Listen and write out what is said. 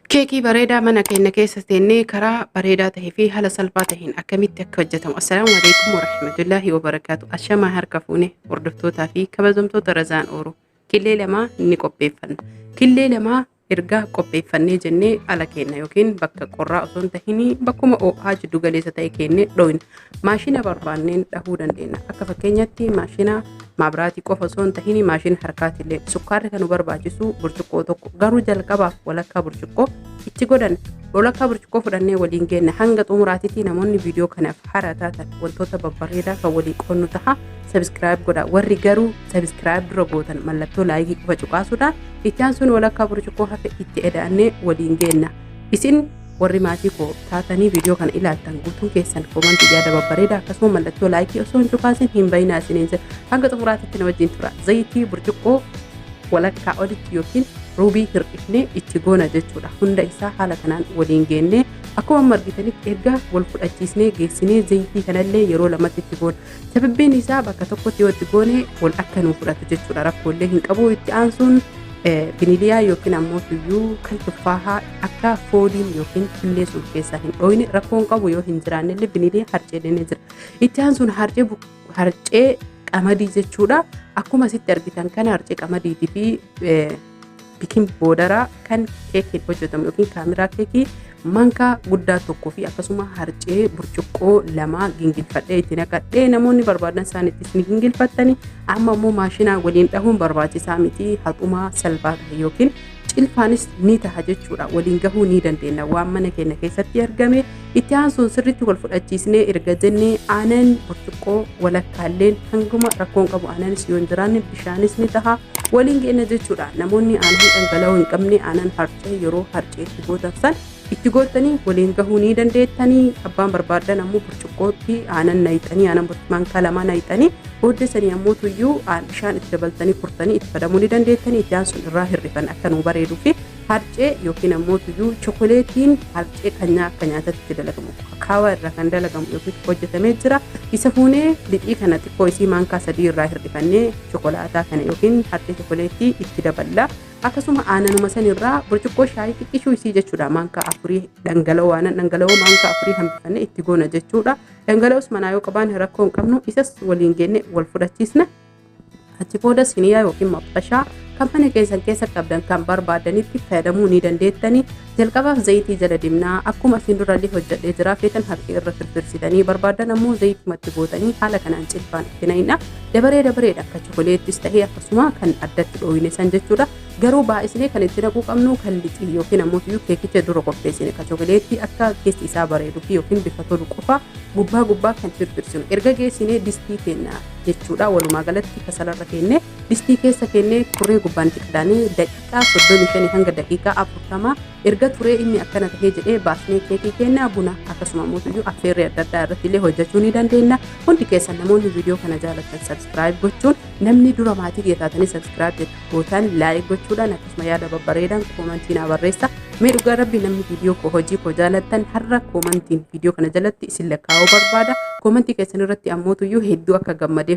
Keekii bareedaa mana keenya keessa teennee karaa bareedaa tahee fi haala salphaa taheen akkamitti akka hojjetamu. Assalaamu alaikum warahmatullaahi wabarakaatu. Ashamaa harka fuune hordoftootaa fi kabajamtoota Razaan Ooroo. Killee lamaa ni qopheeffanna. Killee lamaa erga qopheeffannee jennee ala keenna yookiin bakka qorraa osoo hin tahin bakkuma ho'aa jiddu galeessa ta'e keennee dhoyna. Maashina barbaanneen dhahuu dandeenya. Akka fakkeenyatti maashina maabiraatii qofa osoo hin tahin maashina harkaatillee sukkaarri kan nu barbaachisu burcuqqoo tokko garuu jalqabaaf walakkaa burcuqqoo itti godhan walakkaa burcuqqoo fudhannee waliin geenna hanga xumuraatitti namoonni viidiyoo kanaaf haaraa taatan wantoota babbareedaa kan walii qoonnu taha subscribe godha warri garuu subscribe dura gootan mallattoo like qofa cuqaasuudhaan itti aansuun walakkaa burcuqqoo hafe itti eda'annee waliin geenna. Isin warri maatii koo taatanii viidiyoo kana ilaaltan guutuun keessan comment yaada babbareedaa akkasuma mallattoo like osoo hin cuqaasin hin bayinaa isiniin jedha. Hanga xumuraatitti na wajjin tura. Zayitii burcuqqoo walakkaa olitti yookiin ruubii hir'ifnee itti goona jechuudha. Hunda isaa haala kanaan waliin geennee akkuma amma argitanitti erga wal fudhachiisnee geessinee zayitii kanallee yeroo lamatti itti goona. Sababbiin isaa bakka tokkotti yoo itti goone wal akka nuu fudhatu jechuudha. Rakkoolee hin qabu itti aansuun viniliyaa yookiin ammoo tuyyuu kan tuffaahaa akka fooliin yookiin killee sun keessaa hin dhooyne rakkoon qabu yoo hin jiraannellee viniliyaa harceelee ni jira. Itti aansuun harcee qamadii jechuudha. Akkuma asitti argitan kana harcee qamadiitii fi baking powder kan keekiin hojjetamu yookiin kaamiraa keekii mankaa guddaa tokkoo fi akkasuma harcee burcuqqoo lama gingilfadhee itti naqadhee namoonni barbaadan isaanittis ni gingilfattani. Amma immoo maashinaa waliin dhahuun barbaachisaa miti haxumaa salphaa ta'e yookiin cilfaanis ni taha jechuudha. Waliin gahuu ni dandeenya waan mana keenya keessatti argame. Itti aansuun sirriitti wal fudhachiisnee erga jennee aanan burcuqqoo walakkaalleen hanguma rakkoon qabu aananis yoo hin jiraanne bishaanis ni taha waliin geenna jechuudha. Namoonni aanan dhangala'oo hin qabne aanan harcee yeroo harcee itti gootan san itti gootanii waliin gahuu ni dandeettanii. Abbaan barbaadan ammoo burcuqqootti aanan nayixanii aanan maankaa lamaa nayixanii booddee ammoo tuyyuu bishaan itti dabaltanii kurtanii itti fayyadamuu ni dandeettanii. Itti aansuun irraa hir'ifan akka nu bareeduu fi harcee yookiin ammoo tuyyuu chokoleetiin harcee kan akka nyaatatti itti dalagamu kaawaa irraa kan dalagamu yookiin hojjetamee jira. Isa fuunee lixii kana xiqqoo isii maankaa sadii irraa hir'ifannee chokolaataa kana yookiin harcee chokoleetii itti daballa. Akkasuma aananuma sanirraa burcuqqoo shaayii xiqqishuu isii jechuudha maankaa afurii dhangala'oo aanan dhangala'oo maankaa afurii hambifannee itti goona jechuudha. Dhangala'oos manaa yoo qabaanne rakkoo hin qabnu isas waliin geenne wal fudhachiisna. Achi booda siniyaa yookiin mapxashaa kan mana keessan keessa qabdan kan barbaadanitti fayyadamuu ni dandeettanii. Jalqabaaf zayitii jala dibnaa akkuma isin durallee hojjedhee jira feetan harka irra firfirsitanii barbaadan ammoo zayitumatti gootanii haala kanaan cilfaan itti naqna. Dabaree dabareedha akka chokoleettis ta'ee akkasuma kan addatti dhooyine san jechuudha. Garuu baay'isnee kan itti naquu qabnu kan lixii yookiin ammoo keekicha dura qopheessine kan chokoleettii akka keessi isaa bareeduu fi yookiin bifa tolu qofa gubbaa gubbaa kan firfirsinu. Erga geessinee distii keenya jechuudha walumaa galatti kasalarra keenne distii keessa keennee turee gubbaan itti qadaanee daqiiqaa 35 hanga daqiiqaa 40 erga turee inni akkana tahee jedhee baasnee keekii keenya buna akkasuma ammoo affeerrii adda addaa irratti illee hojjechuu ni dandeenya. Hundi keessan namoonni viidiyoo kana jaallattan subscribe gochuun namni dura maatii kee taatanii subscribe gootan like gochuudhaan akkasuma yaada babbareedaan comment naa barreessa. Mee dhugaa rabbi namni viidiyoo koo hojii koo jaalattan har'a commentiin viidiyoo kana jalatti isin lakkaa'uu barbaada. Comment keessan irratti ammootuyyuu hedduu akka gammadee